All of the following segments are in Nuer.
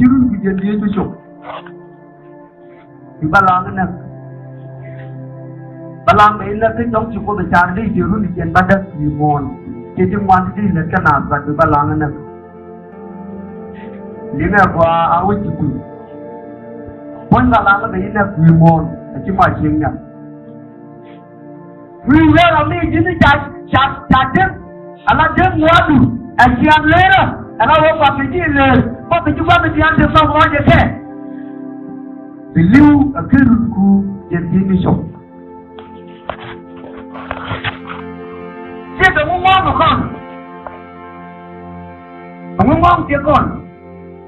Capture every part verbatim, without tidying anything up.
Ci run ku jiɛn diee cu cop. Bi balaŋ inɛk. Balaŋ bɛ inɛk kä cɔŋ ci Kuoth ɛ car dee jiɛn run jiɛn bädäk wi̱i̱ muɔ̱ɔ̱n. Ci ti ŋuan ti lät kä naath, but bi balaŋ inɛk. Liŋɛ gɔaa a wec ci kui̱. Puɔ̱ny balaŋ bɛ inɛk wi̱i̱ muɔ̱ɔ̱n a ci ma cieŋ nhial. Wi̱i̱ wee rɔ mi ji̱n ca, ca, ca dek, ala dek ŋuɔ̱ɔ̱du, ɛ ciaŋ leerä, ala wee kɔak kɛ ji̱ leer, kɔak kɛ ji̱ gua̱th mi diaal te thɔk rɔɔdɛ kɛ. Bi li̱w ɛ ker rut ku jɛn ji̱n mi cop. Ciɛ kɛ ŋuŋ ŋɔ̱ɔ̱ŋ kɛ kɔn. Ɛ ŋuŋ ŋɔ̱ɔ̱ŋ ciɛ kɔn.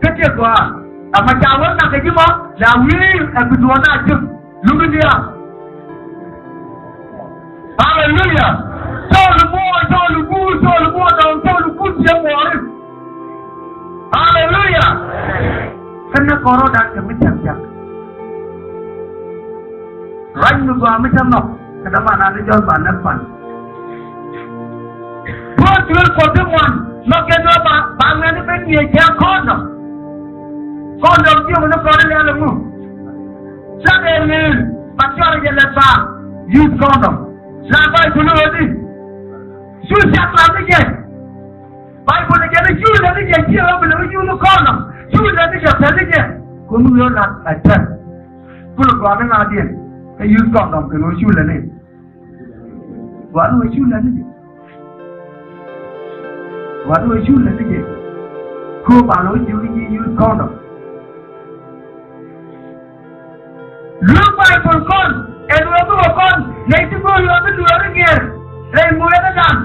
Kä ciɛ gɔaa. Ɛmɛ ca wä nak kɛ ji̱ mɔ, la wi̱i̱ ɛ bi duɔ̱ɔ̱r na ji̱. Lumi diaal. Haleluya. Cɔɔl i̱ buɔɔr, cɔɔl i̱ guur, cɔɔl i̱ buɔɔr dɔɔŋ, cɔɔl i̱ kuth ciɛ buɔɔri. Haleluya. Kä näk kɔn rɔɔdan kɛ mi cäk cäk. Ruac mi gɔaa mi cä nhɔk kɛ dämandan ni jɔl ba näk pan. Duɔ̱ɔ̱r duëël Kuɔth ti ŋuan nhɔk kɛ duɔ̱ɔ̱r ba, ba ŋuɛ̈ni ben ŋi̱eec cɛ kɔndɔm. Kɔndɔm jiök ni kɔn ilɛl ɛŋu? Cakɛ ŋi̱i̱r ba cuarɛ jɛ lɛt ba use kɔndɔm. La Baibul i̱ ɣöö di cu cak ram ni jɛ. Baibul i̱ jɛn i̱ cu lɛt ni jɛ ciɛ ɣöö bi lɛ wi̱c use kɔndɔm. Cu lɛt ni jɛ päl ni jɛ. Kun wi̱i̱ ɣöö lat a tɛr. Kulɛ gɔaa ni ŋa̱diɛn kä use kɔndɔm kɛn ɣöö cu lɛt ni. Gɔaa ni ɣöö cu lɛt ni jɛ. Gɔaa ni ɣöö cu lɛt ni jɛ. Kööb a lɔ jiök i̱ ji̱ use kɔndɔm. Luek Baibul kɔn ɛ lueek mi wä kɔn nɛy ti go̱o̱r lueek mi lueek ri ŋiɛr rɛy mueethädan,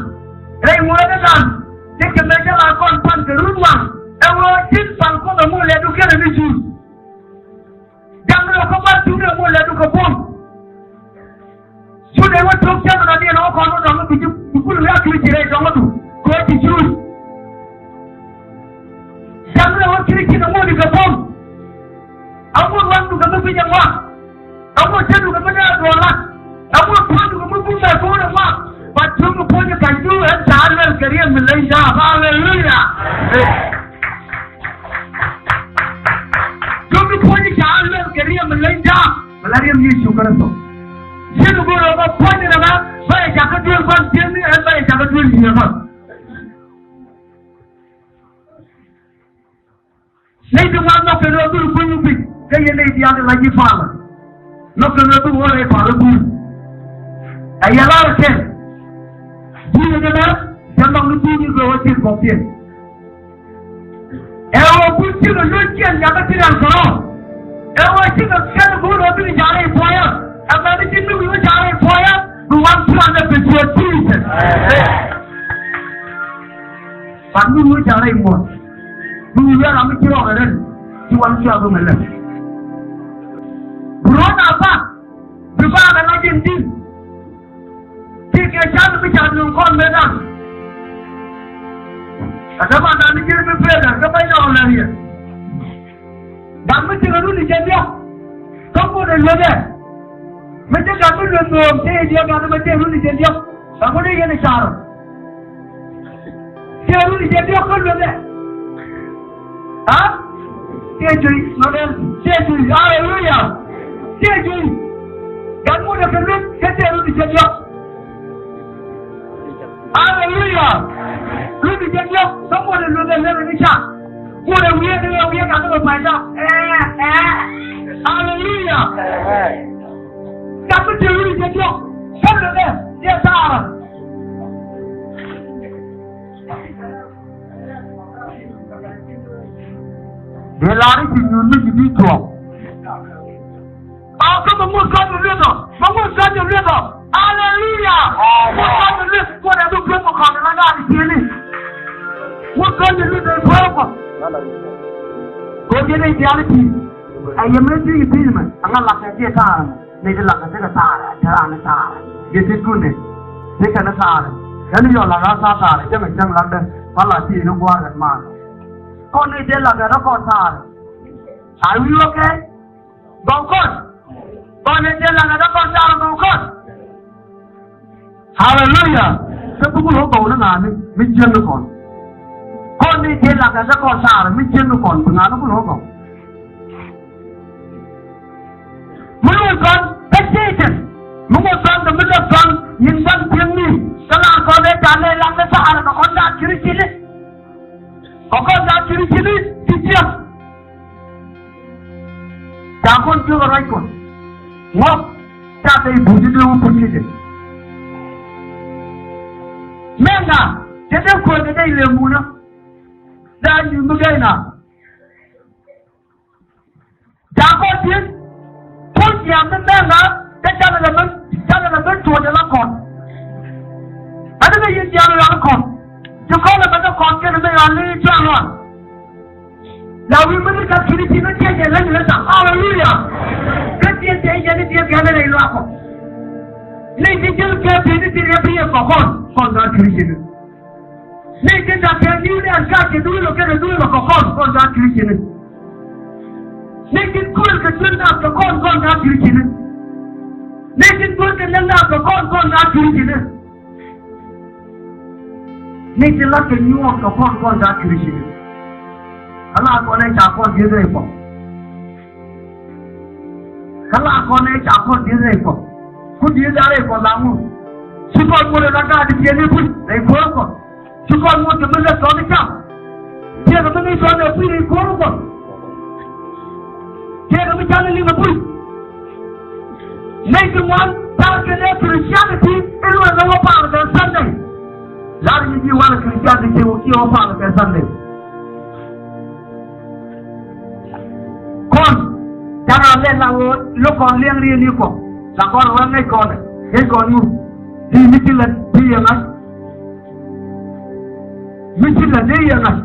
rɛy mueethädan. Ti kɛ mec ɛ la kɔn pan kɛ run waŋ ɛ ɣöö tin pal Kuoth ɛ ŋu lɛtdu kɛnɛ ni Jur. Ja̱ŋ ni wä kä gua̱th Jur ɛ ŋu lɛtdu kɛ buɔ̱m. Cu dee wä tok cäŋ na diɛn ɔ kɔn wä dɔŋ bi ji̱ bi kul wiak kiri ci rɛy dɔŋdu kɛ wä ci cuuc. Ja̱ŋ rɛw wä kiri ci na ŋuɔ̱t ikɛ buɔ̱m. A ŋuɔ̱t waŋdu kɛ mi piny ɛ ŋuak. A ŋuɔ̱t cäŋdu kɛ mi dee a duɔl lat. A ŋuɔ̱t puɔ̱nydu kɛ mi bum mɛ ko̱o̱r ɛ ŋuak. Ba cuŋ mi puɔ̱ny ɛ ka̱nydu ɛn ca a luɛl kɛ riɛm mi leny da̱a̱p. Aleluya. Cuŋ mi puɔ̱ny ɛ ca a luɛl kɛ riɛm mi leny da̱a̱p. Bɛ la riɛm Yecu Kritho. Cien go̱o̱r ɛ bä puɔ̱ny ni rɛ bä bä yɛ jakä duel gua̱n jiäkni ɛn bä yɛ jakä duel yiëëkä. Nɛy ti ŋuan nhɔk kɛn ɣöö dhul kuny wi̱c kä yɛn nɛy diaal ti la ji̱ palä. Nhɔk kɛn ɣöö dhul ɣɔl rɛy palä kuny. Ɛ yɛ lar kɛn. Ji̱ yɛn ɛmɛ jɛ nhɔk ni kuny i̱ kɛ ɣöö cin kɔkiɛn. Ɛ ɣöö kuny cikɛ luny ciɛn nyakä ti rial kärɔ̱. Ɛ ɣöö cikɛ kɛn go̱o̱r ɣöö bikɛ ja̱a̱r rɛy puɔ̱nyä. Ɛ mɛn i̱ ci mi wi̱i̱ wä ja̱a̱r rɛy puɔ̱nyä bi waŋ pua̱a̱n ɛ pec cuɔ̱ɔ̱c ti. Bat mi wi̱i̱ ja̱ŋ rɛy muɔ̱t. Mi wi̱i̱ ram mi ci rɔɔk ɛ rɛl. Ci wal cuak bi mɛ lɛp. Bi ruɔ̱n a bak. Bi bak ɛ la ji̱n di̱n. Ti kɛ ca̱n mi ca duŋ kɔn mëë da̱ŋ. Ɛ dämandan ni ji̱n mi pek ɛ kä bä yɔɔk lɛ riɛk. Gat mi cikɛ run i̱ jɛn diɔ̱k. Kä ŋot ɛ lueth ɛ. Mi ci gat mi lueth nööm ci i̱ diɔ̱k gat mi ci run i̱ jɛn diɔ̱k. Gat ŋot i̱ yɛn i̱ carɔ. Ci run i̱ jɛn diɔ̱k kä lueth ɛ. A? Ci juy nɔ dɛn ci juy. Aleluya. Ci juy. Gat ŋot ɛ kɛ lueth kä ci run i̱ jɛn diɔ̱k. Aleluya. Luthi jɛ diɔk kä ŋuɔ̱t ɛ luth ɛ lɛl ɛ ni ca. Ŋuɔ̱t ɛ wiee ni ɛ wiee ka ni bɛ pay dɔk. Ɛɛ, ɛɛ. Aleluya. Ca bi ti luthi jɛ diɔk kä luth ɛ diɛ thaarä. Dee lar i̱ ci nyuur mi ci bi tuɔɔk. Ɔ, kä bɛ ŋut kɔn mi lueth ɔ, bɛ ŋut kɔn mi lueth ɔ. Aleluya. Ŋut kɔn mi lueth, ŋut ɛ bi kueth mi kɔn mi la daal i̱ tieni. Ŋut kɔn mi lueth ɛ kueth kɔ. Kɛ jɛ ni diaal i̱ ti. Ɛ yɛ mi ti i̱ ti mɛ, ɛ ŋa lakɛ jɛ taarɛ mɛ. Ni ti lakɛ ti kɛ taarɛ, ti raan ni taarɛ. Jɛ ti kun ni. Ti kɛ ni taarɛ. Kɛ ni yɔ lakɛ a taar taarɛ, jɛ mɛ cäŋ lakdɛ. Ba la ti ni gua̱a̱r kɛ maan. Kɔn ni jɛ lakɛ rɔ kɔn taarɛ. Are we okay? Gɔw kɔn. Kɔn ni jɛ laŋɛ dɔ kɔn taarɛ gɔw kɔn. Haleluya. Kä bi ku lo̱ gɔw ni ŋa̱a̱ni mi jiäŋ ni kɔn. Kɔn ni jɛ laŋɛ dɔ kɔn taarɛ mi jiäŋ ni kɔn bi ŋa̱a̱ni ku lo̱ gɔw. Mi ŋuɔ̱t kɔn kä Satan, mi ŋuɔ̱t kɔn kɛ mi lät kɔn nyin kɔn piɛŋni, kä la kɔn ëë ca nɛy laŋ ni thaarɛ kɛ kɔn da̱a̱n Kricini. Kɛ kɔn da̱a̱n Kricini ti jiäk. Ca kɔn jiök ɛ ruac Kuɔth ŋuɔ̱k, ca dee buc i̱ dee wä puc ni jɛ. Mɛn na cɛ dee kuäär kɛ dee lëë munä. Dee a nyuth mi gɛy na. Ca kɔn ji̱n puc jiaam mi mɛn na, kä canɛ lɛ mi, canɛ lɛ mi tuɔɔc ala kɔn. Ani mi yin jiaam ala kɔn. Ci kɔn lɛ bɛ kɛ kɔn kɛn mi ɣɔn ni jiaam ɣɔn. La wi̱i̱ mi ni ka kini ti ni tiɛc jɛ leny lɛ thaŋ. Aleluya. Kä tiɛc jɛ jɛ ni tiɛc kɛ ni rɛy luaak kɔ. Ni ti ji̱n kɛ ti ni ti rɛp riɛk kɔ kɔn, kɔn da̱a̱n Kricini. Ni tin da̱k kɛ ni̱w ni an ka kɛ duël ɔ kɛnɛ duël ɔ kɛ kɔn, kɔn da̱a̱n Kricini. Ni tin kuël kɛ duël da̱k kɛ kɔn, kɔn da̱a̱n Kricini. Ni tin kuël kɛ nɛn da̱k kɛ kɔn, kɔn da̱a̱n Kricini. Ni tin la̱t kɛ nyuɔɔk kɛ kɔn, kɔn da̱a̱n Kricini. Ala kɔn ɛ ca kɔn dieth rɛy kɔn. Kä la kɔn ëë ca kɔn dieth rɛy kɔn. Ku dieth da̱ŋ rɛy kɔn la ŋu? Ci kɔn ŋuɔ̱t ɛ la gaat i̱ tiɛɛn i̱ puc rɛy ko̱r kɔn. Ci kɔn ŋuɔ̱t kɛ mi lät kɔn i̱ cam. Tiɛɛk mi ni kɔn ɛ puc rɛy ko̱r kɔn. Tiɛɛk mi cal i̱ liŋ ɛ puc. Nɛy ti ŋuan ta̱a̱ kɛn ɛ Christianity i̱ luɔt ɛ wä pa̱a̱r kɛ Sunday. Lar i̱ ji̱ wal Christianity ci wä pa̱a̱r kɛ Sunday. Kɔn canɛ lɛ la ɣöö lo̱k kɔn liɛŋ riet ni kɔ. La kɔn ɣöö ŋäc kɔn ɛ ŋäc kɔn ŋu? Ti mi ci lät ti yɛ ŋa̱c. Mi ci lät ti yɛ ŋa̱c.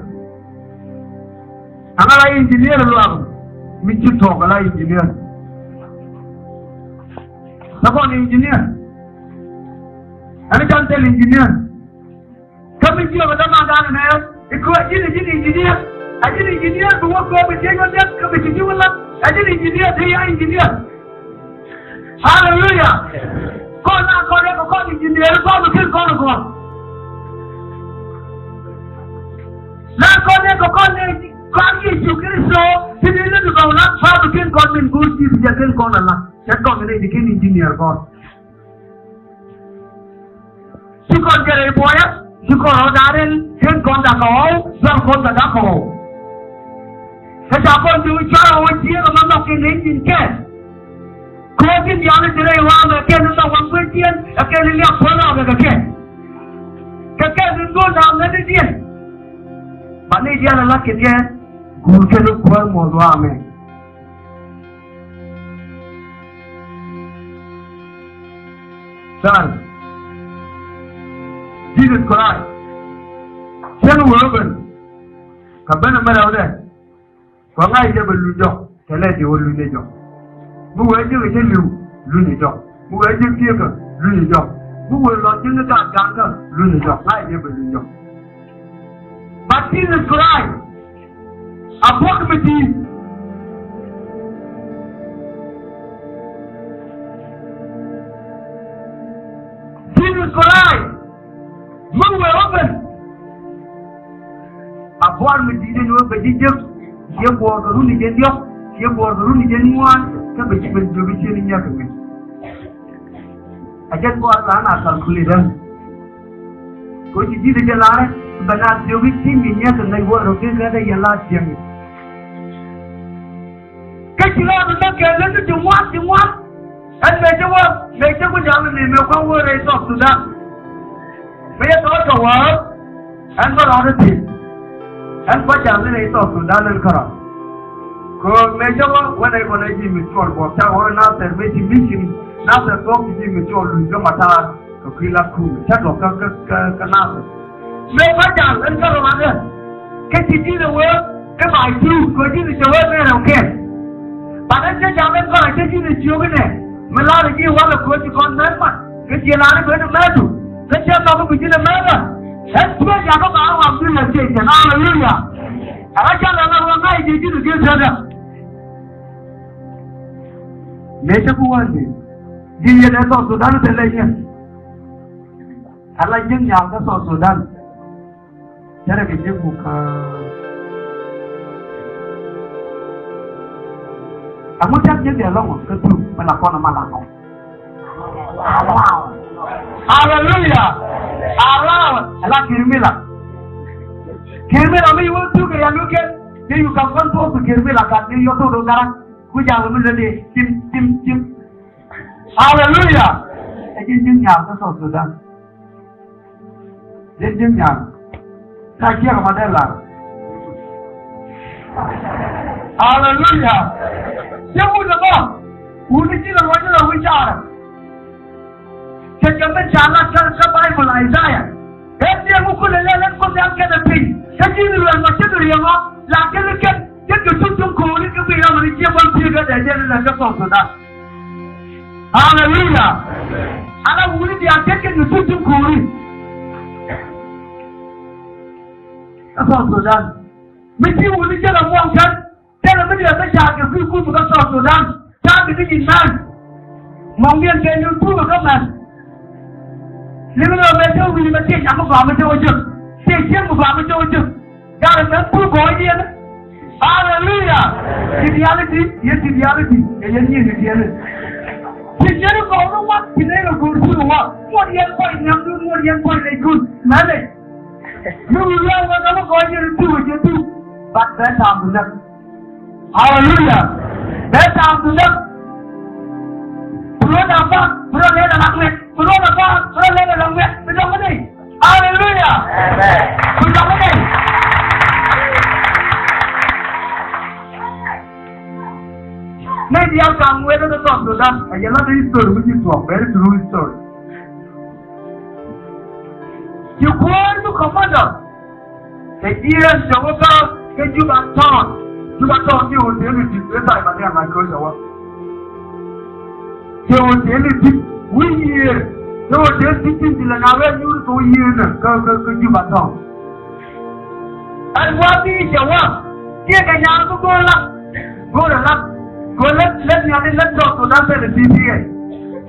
Aŋa la engineer luaak mi ci tɔɔk la engineer. La kɔn engineer. Ɛn can thil engineer. Kä mi jiök ɛ dämandan ɛmɛ i̱ kɛ ɣöö ji̱n ɛ ji̱n engineer. Ɛ ji̱n engineer bi wä kööb bi tiec wä dek kä bi ci ji̱ wä la̱t. Ɛ ji̱n engineer te ya engineer. Aleluya. Kɔn na kɔn yɛ kɛ kɔn engineer kɔn bi ken kɔn ɛ gɔ̱r. Na kɔn yɛ kɛ kɔn ni kɔn Yecu Kritho ti ni lät kɔn la̱t kɔn bi ken kɔn min go̱o̱r ji̱ bi jɛ ken kɔn ɛ la̱t. Cɛ kɔn ni di ken engineer kɔn. Ci kɔn jɛ rɛy buɔyä, ci kɔn rɔ da̱a̱ rɛl, ken kɔn da̱a̱ kɛ ɣɔw, dual kɔn da̱a̱ da̱a̱ kɛ ɣɔw. Kä ca kɔn ji̱ wi̱c cuarɛ ɣɔw jiɛɛk ɛmɛ nhɔk kɛ ŋäc nyin kɛ. Kɛ ɣöö ji̱n diaal i̱ ti rɛy ɣɔaa mɛ kɛn ni nhɔk waŋ kueckiɛn, ɛ kɛn ni liak puɔ̱n rɔɔdɛ kɛ kɛ. Kɛ kɛn ni go̱o̱r da̱a̱ ŋäthdiɛn. Ba ni diaal ɛ la̱t kɛ kɛ, guur kɛn ni kuäär muɔ̱th ɣɔaa mɛ. Than Jesus Christ. Cäŋ wee ben kɛ ben ɛmɛ rɛwdɛ. Kɔ ŋa̱c jɛ bɛ luny jɔk kɛ lɛ ti wä luny jɔk. Mi wee ji̱ kɛ cä li̱w luny jɔk. Mi wee ji̱ tiek kɛ luny jɔk. Mi wee lɔ ji̱ ni gat gaŋ kä luny jɔk. Ŋa̱c jɛ bɛ luny jɔk. But Jesus Christ a buɔ̱k mi di̱i̱t. Jesus Christ mi wee wä ben a buɔ̱k mi di̱i̱t in wä ben ji̱ jek. Ciɛ buɔɔr kɛ run i̱ jɛ diɔ̱k, ciɛ buɔɔr kɛ run i̱ jɛ ŋuan, kä bɛ ci ben jiök i̱ ciɛ ni nyiak kɛ ŋäc. A jɛn bɔɔr la na calculate ɛn. Ko ci ji̱ di jɛ la̱rɛ bɛ na thiök i̱ ci mi nyɛk kɛ ŋäc wä rɔ kek kɛ kɛ yɛn la thiäŋ. Kä ci la bi bä kɛ lät ti ŋuan ti ŋuan. Ɛn mëë cä wä mëë cä ku jam ni mëë kua̱n wä rɛy South Sudan. Mëë yɛ tɔ̱ tɔ̱ wä. Ɛn bä rɔɔdɛ thi̱n. Ɛn bä jam ni rɛy South Sudan ɛn kärɔa. Kɛ mëë cä wä wä nɛy kɔn ɛ ji̱ mi cuɔl buɔk ca wä Nasir mëë ci mission Nasir thuɔ̱k ci ji̱ mi cuɔl luny kä Matar kɛ kui̱ la kum cä duɔk kä kä kä Nasir. Mëë bä jam ɛn kärɔa nɛ. Kä ci di̱t ɛ wee kä ba ji̱ kɛ ji̱ ni cɛ wee mɛɛr ɛ kɛn. Ba nɛ cä jam ɛn kärɔa cä ji̱ ni ciök inɛ. Mi lar ɛ ji̱ walɛ kɛ wee ci kɔn mɛn mat. Kä jiɛ lar i̱ ben i̱ mɛtdu kä cɛ nhɔk i̱ bi ji̱n i̱ mɛtdä. Ɛn tueec jakä ba ɣɔam ji̱n lɛ thiec jɛn. Aleluya. Ala cä lɛ ɣä ɣöö ŋa̱c ji̱ ji̱n i̱ ji̱n thiäkdä. Mëë cä ku wä ji̱ ji̱ yɛn ɛ South Sudan thilɛ nyɛ. Ala ji̱n nyaal kä South Sudan. Cärɛ kɛ ji̱ buk kä. Aŋu cak ji̱ diaal lɔŋ kä thuk. Bɛ la kɔn ma la kɔn. Haleluya. Haleluya. Ala ki̱r mi la. Ki̱r mi la mi wä thuk kɛ ya lukɛ. Kɛ yu kam kɔn thok kɛ ki̱r mi la gat ni yɔ thok do garak. Ku jal mi lɛ di tim tim tim. Haleluya. Ɛ ji̱n ji̱n nyaar kä South Sudan. Ji̱n ji̱n nyaar. Ca jiɛk ma dee lar. Haleluya. Cɛ wut ɛ bä. Wut ni ji̱n ɛ luɔc ni la wi̱c caarɛ. Cɛ kɛ mi ca lat kä, kä Baibol Isaiah. Ɛ jiɛk mi kulɛ lɛ lät Kuoth Nhial kɛnɛ piny. Kä ji̱n luɛl ma ci bi riɛm ɔ. La kɛn kɛn. Cɛ kɛ tuŋ tuŋ ko̱o̱ri kä bi ram ni jiɛk bä pi̱i̱ kä dee jɛ ni lɛ kä South Sudan. Haleluya. Ala wuni diaal tet kɛ ni tuc tin ko̱ri. Kä South Sudan. Mi ti wuni jɛ la muɔŋ kɛn. Tɛlɛ mi diaal kä ca kɛ kui̱ kum kä South Sudan. Ca bi ni nyin mɛn. Mɔŋ diɛn kɛ ni tuuk kä mɛn. Liŋ ni ɔ mɛ te wi̱i̱ mɛ ti nyam mi gɔaa mi te wä jek. Ti jiɛn mi gɔaa mi te wä jek. Gat ɛmɛ thuk gɔɔy yɛn. Haleluya. Ti diaal i̱ ti, yɛn ti diaal i̱ ti, ɛ yɛn nyin ti diaal i̱. Ti yɛn i̱ gɔɔy ni wan, ti nɛy kɛ go̱o̱r thuk wan. Ŋuɔ̱t yɛn kɔc nhiamdun, ŋuɔ̱t yɛn kɔc nɛydun. Mɛnɛ. Mi wi̱i̱ wi̱i̱ wan ni gɔɔy yɛn thuk ɛ jɛ thuk. But bɛ ta̱a̱m bi näk. Haleluya. Bɛ ta̱a̱m bi näk. Bi ruɔ̱n a bak, bi ruɔ̱n lɛl a lak ŋuɛt. Bi ruɔ̱n a bak, bi ruɔ̱n lɛl a lak ŋuɛt. Bi dɔ̱ŋ ni. Haleluya. Amen. Bi dɔ̱ŋ ni. Nɛy diaal ka̱m wee kä South Sudan. A yɛ lat history mi ji̱ tuɔɔk, very true history. Ci kuäär mi commander. Kɛ jiɛɛn cɛ wä kä kä Juba town. Juba town ti hotel i̱ di̱t, ëë tha̱a̱c ma nhiam ŋa̱c kööc cɛ wä. Cɛ hotel i̱ di̱t wi̱i̱ yiëër. Cɛ hotel di̱t tin ti la na wee nyuur kɛ wi̱i̱ yiëër nä kä, kä, kä Juba town. Ɛn wä bi cɛ wä. Kiɛ kɛ nyaal bi go̱o̱r lak. Go̱o̱r ɛ lak. Go̱o̱r lät, lät nyaal in lät tɔɔk Sudan thilɛ T P A.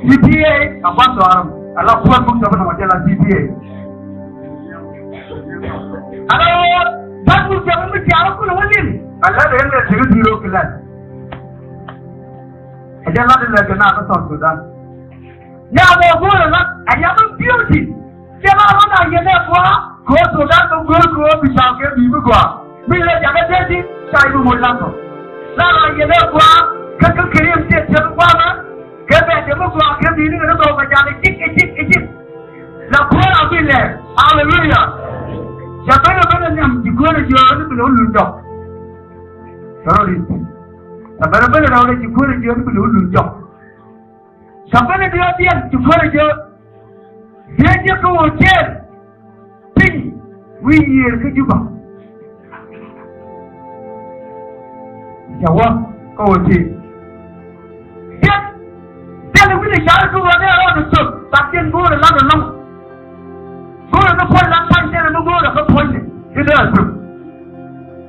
T P A a gua̱th dhɔaarä. Ala kuäär muk cɛ bi nɔmɔ jɛ la T P A. Ala ɣöö bäth mi jiäk mi tiaarä kulɛ wä liŋ. Ɛ lät ɛ yɛn kɛ ti̱i̱ kä dhi̱i̱r ɣöö kɛ lät. Ɛ jɛn lat ilɛ kɛ naath kä South Sudan. Naath ɛ go̱o̱r ɛ lat ɛ yam in beauty. Cɛ la lat a yɛn ɛ gɔaa kɛ ɣöö Sudan kɛ go̱o̱r kɛ ɣöö bi ca̱ŋ kɛ bi̱i̱ mi gɔaa. Mi lɛ jakä dee ti ca i̱ bi moc lat kɔ. La lat a yɛn ɛ gɔaa kä kä kɛ riɛm ciɛ tiɛm gua̱a̱mɛ. Kɛ bɛ jɛ mi gɔaa kɛ bi̱i̱ ni kɛ ni bɛ wä kɛ ja̱l ɛ ji̱k ɛ ji̱k ɛ ji̱k. La kuäär a bi lɛr. Aleluya. Cɛ ben a ben a nhiam ci kuäär a jiɔk ni bi lɛ wä luny jɔk. Sorry. Cɛ ben a ben a rɛw lɛ ci kuäär a jiɔk ni bi lɛ wä luny jɔk. Cɛ ben a diɔt diɛn ci kuäär a jiɔk. Biɛ jiɛ kä hotel. Piny wi̱i̱ yiëër kä Juba. Cɛ wä kä hotel. Diɛt, diɛt wi̱ni ca ri tuk ɣän ɛ rɔɔdɛ thöp, but diɛn go̱o̱rɛ lat ɛlɔ̱ŋ. Go̱o̱rɛ ni puɔ̱ny lat pa̱ny, diɛn ni go̱o̱rɛ kä puɔ̱nyni. Ti dee a thöp.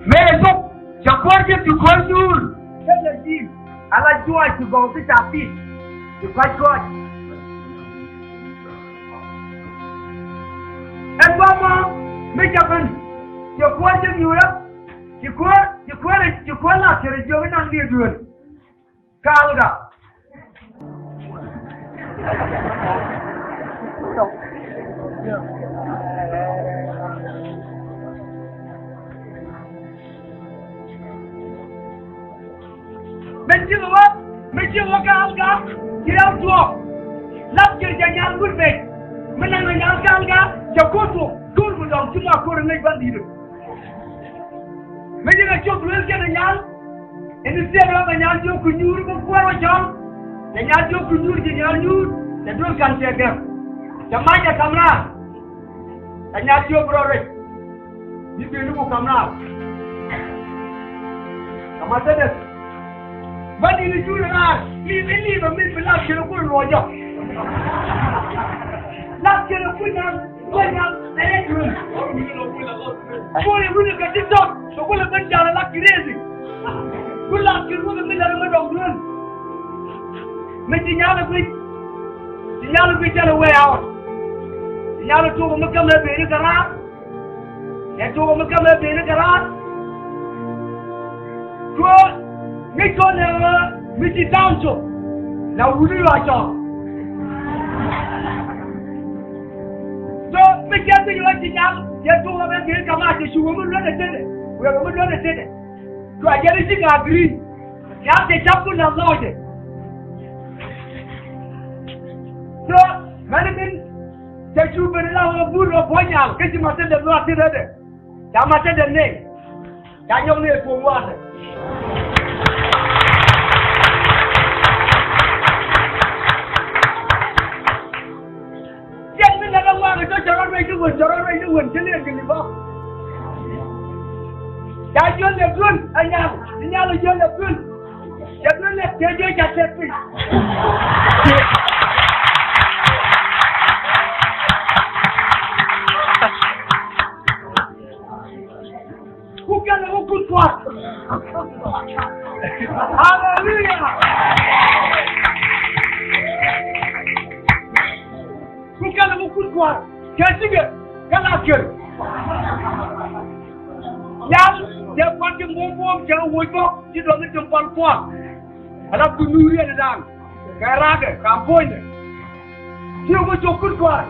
Mëë ɛ thok, cɛ kuäär ji̱ ti kuäär nyuur. Thilɛ ji̱, ala juaac ti gɔw ti ca pi̱i̱t. Ti kɔc kɔc. Ɛn bä mɔ, mi ca ben, cɛ kuäär ji̱ nyuurä. Ci kuäär, ci kuäär, ci kuäär la kɛrɛ jiök inan lieth duel. Kalga. Min ji̱ wä, min ji̱ wä Kalga, ci rɛw tuɔɔk. Lap kɛ jɛ nyal wut bek. Min naŋ nyal Kalga, cɛ ko̱r tuɔɔk, ko̱r mi dɔŋ ci ma ko̱r ŋäc ban di̱i̱t. Mi ji̱ kɛ cop luel kɛnɛ nyal. Ɛn thiek rɔ kɛ nyal jiök ku nyuur mi kuäär wä cɔl. Kɛ nyal jiök ku nyuur ji̱ nyal nyuur. Kɛ duel ka̱n cɛ gɛm. Kɛ mac kɛ ka̱m raar. Kɛ nyal jiök rɔ rɛc. Ji̱ bi̱i̱ni ku ka̱m raar. Kɛ ma thädɛth. Bä di̱t i̱ jur raar. Li̱i̱p i̱ li̱i̱p ɛ min bi lap cɛn ɛ kuäär luɔc jɔk. Lap cɛn ɛ kuäär nyal. Kuäär nyal ɛ rɛc duel. Kuäär i̱ wi̱n i̱ kɛ ti tɔt kɛ kulɛ ben cal ɛ lak ci rɛɛthi. Ku lak ci ruth ɛ mi lɛr ɛ mi dɔk duel. Mi ci nyal ɛ guic. Ci nyal ɛ guic cɛn ɛ way out. Ci nyal ɛ tuɔk ɛ mi käm ɛ ben i̱ kɛ raar. Ɛ tuɔk ɛ mi käm ɛ ben i̱ kɛ raar. Cuɔ ŋi̱c kɔn ɛ ɣöö mi ci ta̱a̱m cop. Na wuni yua cɔk. So mi cɛ bi yua ci nyal cɛ tuŋ a ben kiri kama cɛ cu wä mi luɔt a tetdɛ. Wek mi luɔt a tetdɛ. Cua jɛ di ci ka agiri. Nyal cɛ cap kun na lɔcɛ. So mɛni min cɛ cu ben la wä bur wä puɔ̱ nyal kä ci ma tetdɛ luɔt tetdɛ. Ca ma tetdɛ nɛ. Ca nyɔk ni ɛ tuɔm wanɛ. Cɛn mi nɛ dɔ̱ŋ wanɛ cɔ cɔrɔ rɛy ni wen, cɔrɔ rɛy ni wen, cɛ ni ɛ gili bä. Ca jiöl ɛ duel, ɛ nyal, ɛ nyal ɛ jiöl ɛ duel. Cɛ duel ɛ, cɛ jiöl ca tɛt piny. Ku kɛn ɛ wä kut kua̱r. Haleluya. Ku kɛn ɛ wä kut kua̱r. Kɛ cikɛ kɛ la kër. Nyal cɛ kuat ci buɔ̱m buɔ̱m cɛ woc bä ci dɔ̱ŋ i̱ ti pal kua̱r. Ala ku nuuri ɛn dan. Kɛ rakɛ ka puɔ̱nydɛ. Ci wä cok kut kua̱r.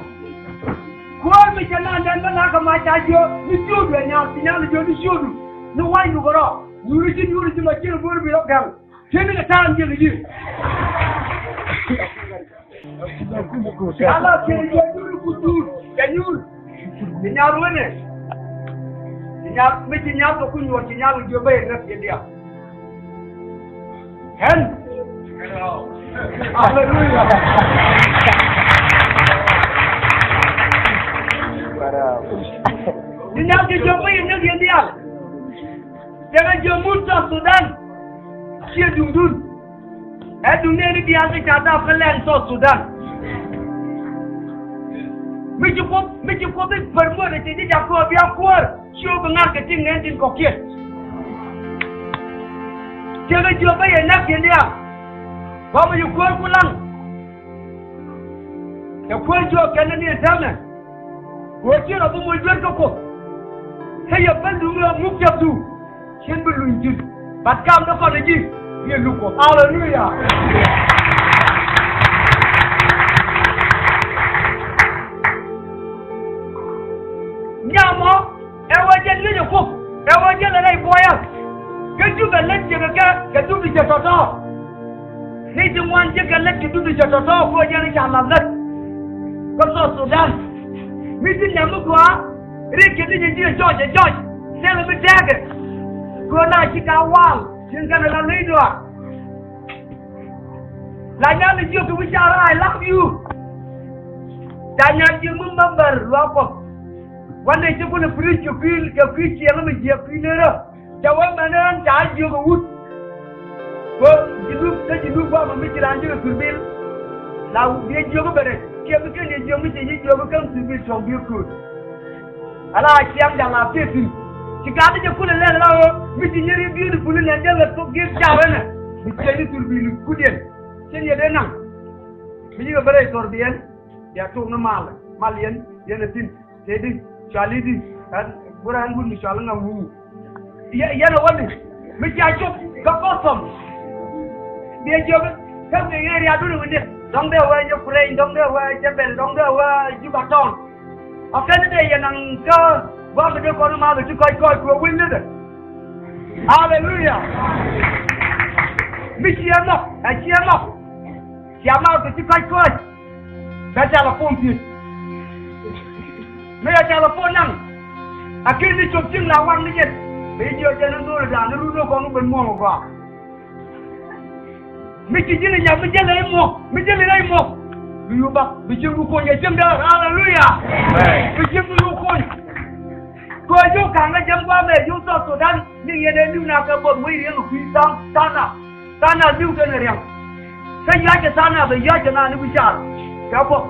Kuäär mi cɛ nan dɛn bä la̱rkɛ mac ca jiök ni ciötdu ɛ nyal, ci nyal jiök ni ciötdu ni wa̱nydu kɛ rɔ. Nyuuri ci nyuuri ci ma ci rɔ go̱o̱r bi rɔ gɛl. Cien ni kɛ ta̱a̱n jiök ji̱. Ala cien jiök nyuuri ku tuut kɛ nyuur. Ci nyal wenɛ. Ci nyal mi ci nyal kɛ ku nyuɔr ci nyal jiök bä yɛ rɛp yɛ diaal. Ɣän. Aleluya. Ni nyak ti jiök mi yɛ näk yɛn diaal. Tëkɛ jiök mun South Sudan. Ciɛ duŋdun. Ɛ duŋdɛ ni diaal ti ca dap kä lɛn South Sudan. Mi ci Kuoth, mi ci Kuoth i̱ pär muɔt ɛ ci ji̱ ca kɔɔr bia kuäär. Ciö bi ŋa̱r kɛ tin ŋɛn tin kɔ̱kiɛn. Ciɛ kɛ jiök bä yɛ näk yɛn diaal. Bä mi ci kuäär ku laŋ. Cɛ kuäär jiök kɛn ni ɛn täämɛ. Wee ciɛ rɔ bi moc duer kä Kuoth. Kä yɛ päl duŋ rɔ muk cäpdu. Cien bi luny ji̱n. Bat kam dee kɔn ji̱. Yɛ luk Kuoth. Aleluya. Nyamɔ. Ɛ wee jɛn ŋi̱cɛ Kuoth, ɛ wee jɛn lɛ rɛy buɔyä. Kä Jubɛ lät jiäkä kɛ, kɛ dup ti cɛ tɔ̱tɔ̱. Ni ti ŋuan jiäkä lät kɛ dup ti cɛ tɔ̱tɔ̱, kɛ wee jɛn ca lath lät. Kä South Sudan. Mi ti nhiam mi gɔaa, rik kɛ ni jɛ ji̱ ɛ jɔc, ɛ jɔc. Thilɛ mi tɛɛkɛ. Kɛ wee na ci ka wal, cieŋ kɛn ɛ la ley dɔaar. La nyal ni jiök kɛ wi̱c car I love you. Ca nyal jiök mi member luaak Kuɔth. Wanɛ ci kulɛ preach kɛ kui̱, kɛ kui̱ ciɛŋä mi jiɛk kui̱ nërä. Ca wä mɛn ɣän ca jiök kɛ wut. Kɛ ji̱ Nup, kä ji̱ Nup guamɛ mi ci raan jiök kɛ thurbil. La biɛ jiök bɛ rɛc. Kiɛ mi ken yɛ jiök mi ci ji̱ jiök kä thurbil cuɔ̱ŋ biɛ kööt. Ala ciaŋ ja̱ŋ a piɛ thi̱n. Ci gat ni jɛ kulɛ lɛl ala ɣöö mi ci nyɛri beautiful ni nɛn jɛ lɛ thok gi̱i̱k ja̱rä nɛ. Mi ciɛ ni thurbil kutdiɛn. Cin yɛ dee naŋ. Mi ci kɛ bä rɛy thurbiɛn. Bia tok ni mal. Mal yɛn, yɛn a thi̱n. Tëëdi, cuali di. Ɛn, bä rɛn wut mi cuali ŋa̱ wuu. Yɛ, yɛn a wäni. Mi cia cop kä Kɔthɔm. Biɛ jiök kä mi area duni wi̱ni. Dɔ̱ŋ dee wee jɛ Kureny, dɔ̱ŋ dee wee jɛ Bɛl, dɔ̱ŋ dee wee Juba tɔn. Ɔ kɛn ni dee yɛ naŋ kä gua̱a̱k dee kɔn ma bɛ ti kɔc kɔc kuɛ wi̱n ni dee. Aleluya. Mi ciɛ nhɔk, ɛ ciɛ nhɔk. Cia ma bɛ ti kɔc kɔc. Bɛ telephone thiec. Mi yɛ telephone naŋ. A ken ni cop cieŋ la waŋ ni jɛn. Bɛ jiök jɛn ni dho̱o̱l dan ni run ni kɔn ben muɔ̱ɔ̱ŋ gɔaa. Mi ci ji̱n inyam mi jälɛ imuɔ̱k, mi jälɛ imuɔ̱k. Bi yup bak, bi cieŋdu kuɔny kɛ cieŋ däär. Aleluya. Amen. Bi cieŋdu yup kuɔny. Kɛ yio̱w ka̱n kä jɛm gua̱a̱mɛ yio̱w South Sudan. Ni yɛn ɛ li̱w na kɛ buɔth wec riɛŋ kɛ kui̱ tha̱a̱ŋ, tha̱a̱ŋ na. Tha̱a̱ŋ na li̱w kɛn riɛŋ. Kä yuac kɛ tha̱a̱ŋ na bɛ yuac kɛ na ni wi̱c car. Kɛ buɔth.